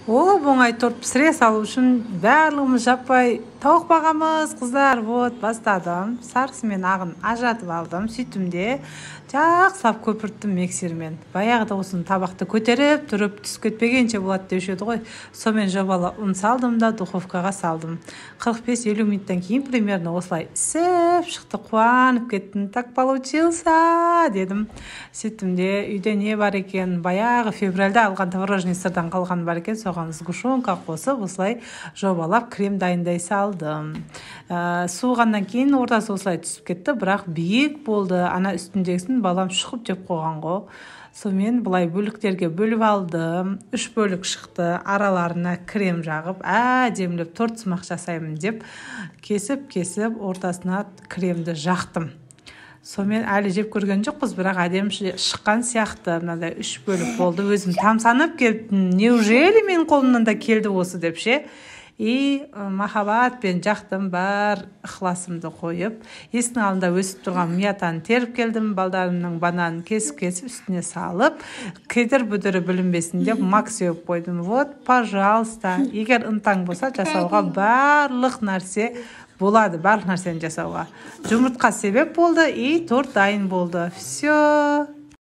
Оп оңай торт пісіре салу үшін барлығымыз жаппай тауық бағамыз, қыздар. Вот, бастадым. Сарысы мен ағын ажыратып алдым. Сөйттім де, жақсылап көпірттім миксермен. Баяғыда осыны табақты көтеріп тұрып, түсіп кетпегенше болады деуші еді ғой. Сонымен жобалы ұн салдым да, духовкаға салдым. 45-50 минуттан кейін примерно осылай ісіп шықты. Қуанып кеттім, «Так получился!» дедім. Сөйттім де, үйде не бар екен, баяғы февральда алған творожный сырдан қалған бар екен, соған сгущенка қосып, осылай жобалап крем дайындай салдым. Суығаннан кейін ортасы осылай түсіп кетті, бірақ биік болды. Ана үстіндегісін балам шұқып жеп қойған ғой. Сонымен былай бөліктерге бөліп алдым, үш бөлік шықты. Араларына крем жағып, әдемілеп торт сымақ жасаймын деп, кесіп кесіп ортасына кремді жақтым. Сонымен әлі жеп көрген жоқпыз, бірақ әдемі шыққан сияқты. Мынандай үш бөлік болды. Өзім тамсанып кеттім, неужели менің қолымнан да келді осы деп ше. И махаббатпен жақтым, бар ықыласымды қойып. Есіктің алдында өсіп тұрған мятаны теріп келдім. Балдарымның бананын кесіп кесіп үстіне салып, кедір бүдірі білінбесін деп мак сеуіп қойдым. Вот, пожалуйста, егер ынтаң болса, жасауға барлық нәрсе болады, барлық нәрсені жасауға. Жұмыртқа себеп болды, и торт дайын болды. Все.